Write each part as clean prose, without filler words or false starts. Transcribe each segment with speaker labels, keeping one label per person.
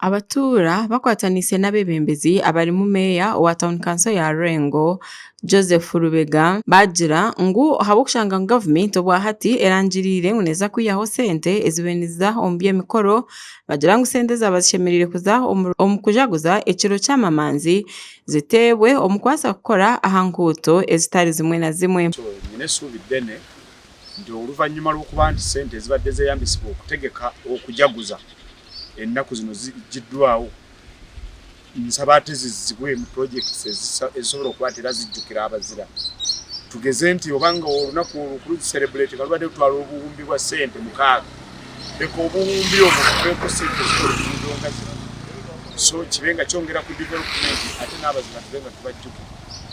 Speaker 1: Abatuura bakwataniise n'abeebembezi abarimu meeya owa tauni kanso ya Lwengo, Joseph Lubega baagira ngu ahabw'okushanga ngu gavumenti obwahati erangiriire ngu neeza kwihaho sente ezibaire niziza omu by'emikoro, bagira ngu sente ezaaba zishemereire kuza omu kujaguza ekiro ky'amamanzi ziteebwe omu kubaasa kukora aha nguuto ezitari zimwe na zimwe.
Speaker 2: Nyine essuubi ddene nti oluvannyuma lw'okuba nti ssente ezibadde zeeyambisibwa okutegeka okujaguza ennaku zino ziggyiddwawo, nsaba ate zizzibwe mu projects ezisobola okuba nti era zijjukira abazira. Tugeze nti oba nga olunaku olwo okulucelebratinga lubadde lutwala obuwumbi bwa ssente 6, leka obuwumbi obwo buveeko ssente ezikola enguudo nga zino, so kibe nga kyongera ku development ate n'abazira tube nga tubajjukira.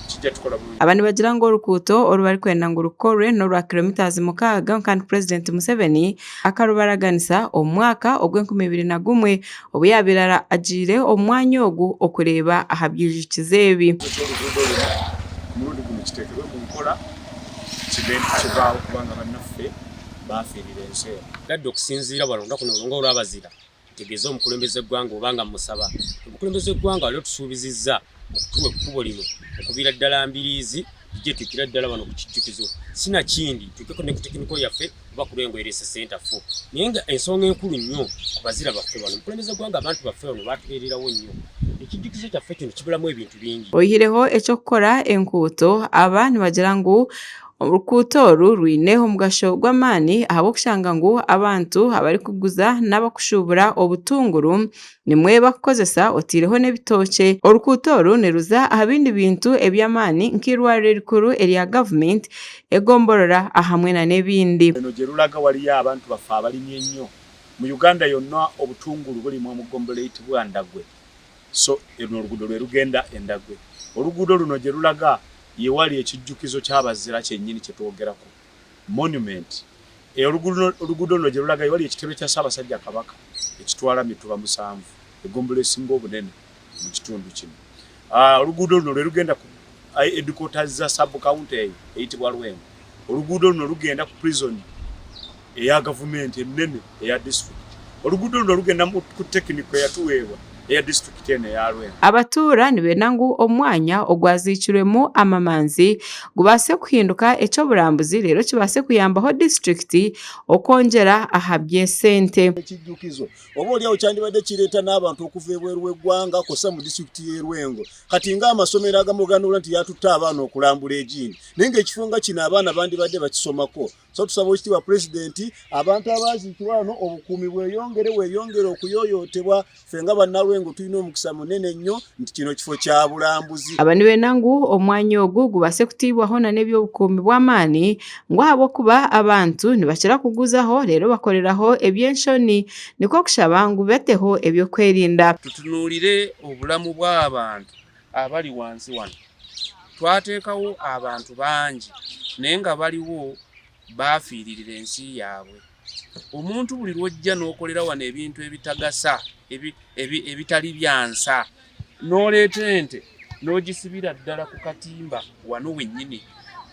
Speaker 2: Kijja tukola bulungi.
Speaker 1: Aba nibagira ngu oruguuto oru barikwenda ngu rukorwe n'orwa kilometres 6 kandi Purezidenti Museveni akarubaraganisa omu mwaka ogw'e2001 obu yaabaire agiire omu mwanya ogu okureeba aha byijukizo ebi.
Speaker 2: Eky'oruguudo runo ku murundi guno kiteekebwe mu nkola kibe nti kivaawo kubanga bannaffe baafiirira ensi eno.
Speaker 3: Gadde okusinziira wano olunaku luno nga olw'abazira, ntegeeze omukulembeze w'eggwanga oba nga mmusaba omukulembeze w'eggwanga wali otusuubizizza okutuwa ekkubo lino okuviira ddala Mbiriizi lijje tuukira ddala wano ku kijjukizo, sinakindi tuukeko ne ku technical yaffe oba ku Lwengo Health Center 4. Naye nga ensonga enkulu nnyo ku bazira baffe bano, omukulembeze w'eggwanga, abantu baffe bano batubeererawo nnyo. Ekijjukizo kyaffe kino kibulamu ebintu bingi.
Speaker 1: Oyihireho eky'okukora enguuto, aba nibagira ngu oruguuto oru rwine omugasho gw'amaani ahabw'okushanga ngu abantu abarikuguza n'abakushuubura obutunguru nimwe bakukozesa otaireho n'ebitookye. Oruguuto oru niruza aha bindi bintu eby'amaani nk'eirwariro erikuru erya gavumenti, egomborora hamwe n'ebindi.
Speaker 2: Eno gye lulaga waliyo abantu baffe abalimi ennyo. Mu Uganda yonna obutungulu bulimwa mu ggombolola eyitibwa Ndagwe. So eno oluguudo lwe lugenda e Ndagwe. Oluguudo luno gye lulaga ye wali ekijjukizo ky'abazira kyennyini kye twogerako, monument. Oluguudo luno gye lulaga ye wali ekitebe kya Ssaabasajja Kabaka ekitwala Mituba 7, eggombolola esinga obunene mu kitundu kino. Oluguudo luno lwe lugenda ku headquarters za sub county eyo eyitibwa Lwengo. Oluguudo luno lugenda ku prison eya gavumenti ennene eya district. Oluguudo luno lugenda ku technical eyatuweebwa eya district eno eya Lwengo.
Speaker 1: Abatuura nibenda ngu omwanya ogwaziikirwemu amamanzi gubaase kuhinduka eky'oburambuzi reero kibaase kuyambaho disitulikiti okwongyera aha by'esente.
Speaker 4: Ekijjukizo oba oliawo kyandibadde kireeta n'abantu okuva ebweru w'eggwanga kw'ossa mu disitulikiti y'e Lwengo. Kati ng'amasomero agamu ganoola nti yatutte abaana okulambula egindi, naye ng'ekifo nga kino abaana bandibadde bakisomako. So tusaba Oweekitiibwa Pulezidenti, abantu abaaziikibwa wano obukuumi bweyongere bweyongere okuyooyootebwa. Ffe nga Bannalwengo tulina omukisa munene nnyo nti kino kifo kya bulambuzi.
Speaker 1: Aba nibenda ngu omwanya ogu gubaase kutaibwaho n'eby'obukuumi bw'amaani ngu ahabw'okuba abantu nibakira kuguzaho reero bakoreraho eby'enshoni nikwo kushaba ngu bateho eby'okwerinda.
Speaker 5: Tutunuulire obulamu bw'abantu abali wansi wano. Twateekawo abantu bangi naye nga baliwo baafiiririra ensi yaabwe. Omuntu buli lw'ojja n'okolera wano ebintu ebitagasa, ebitali bya nsa, n'oleeta ente n'ogisibira ddala ku katimba wano wennyini,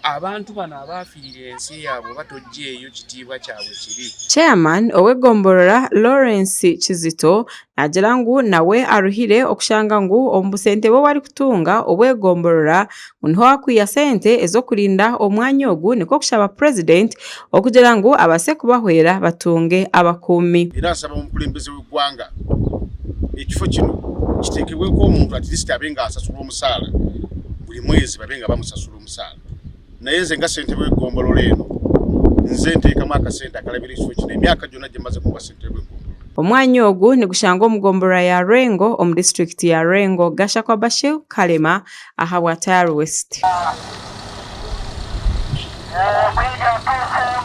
Speaker 5: abantu bano abaafiirira ensi yaabwe oba toggyeeyo kitiibwa kyabwe kiri.
Speaker 1: Chairman ow'egomborora Lawrence Kizito naagira ngu nawe aruhire okushanga ngu omu busente obu arikutunga obw'egomborora ngu niho arikwiha sente ez'okurinda omwanya ogu nikwo kushaba Purezidenti okugira ngu abaase kubahwera batunge abakuumi.
Speaker 6: Era nsaba omukulembeze w'eggwanga ekifo kino kiteekebweko omuntu at least abe ng'asasulwa omusaala buli mwezi, babe nga bamusasula omusaala. Naye nze nga ssentebe w'eggombolola eno, nze nteekamu akasente akalabira ekifo kino emyaka gyonna gye mmaze kuba ssentebe w'eggombolola.
Speaker 1: Omwanya ogu nigushangwa omu gomborora ya Lwengo omu disiturikiti ya Lwengo. Gashakwa Bashir Kalema ahabwa Tayari West.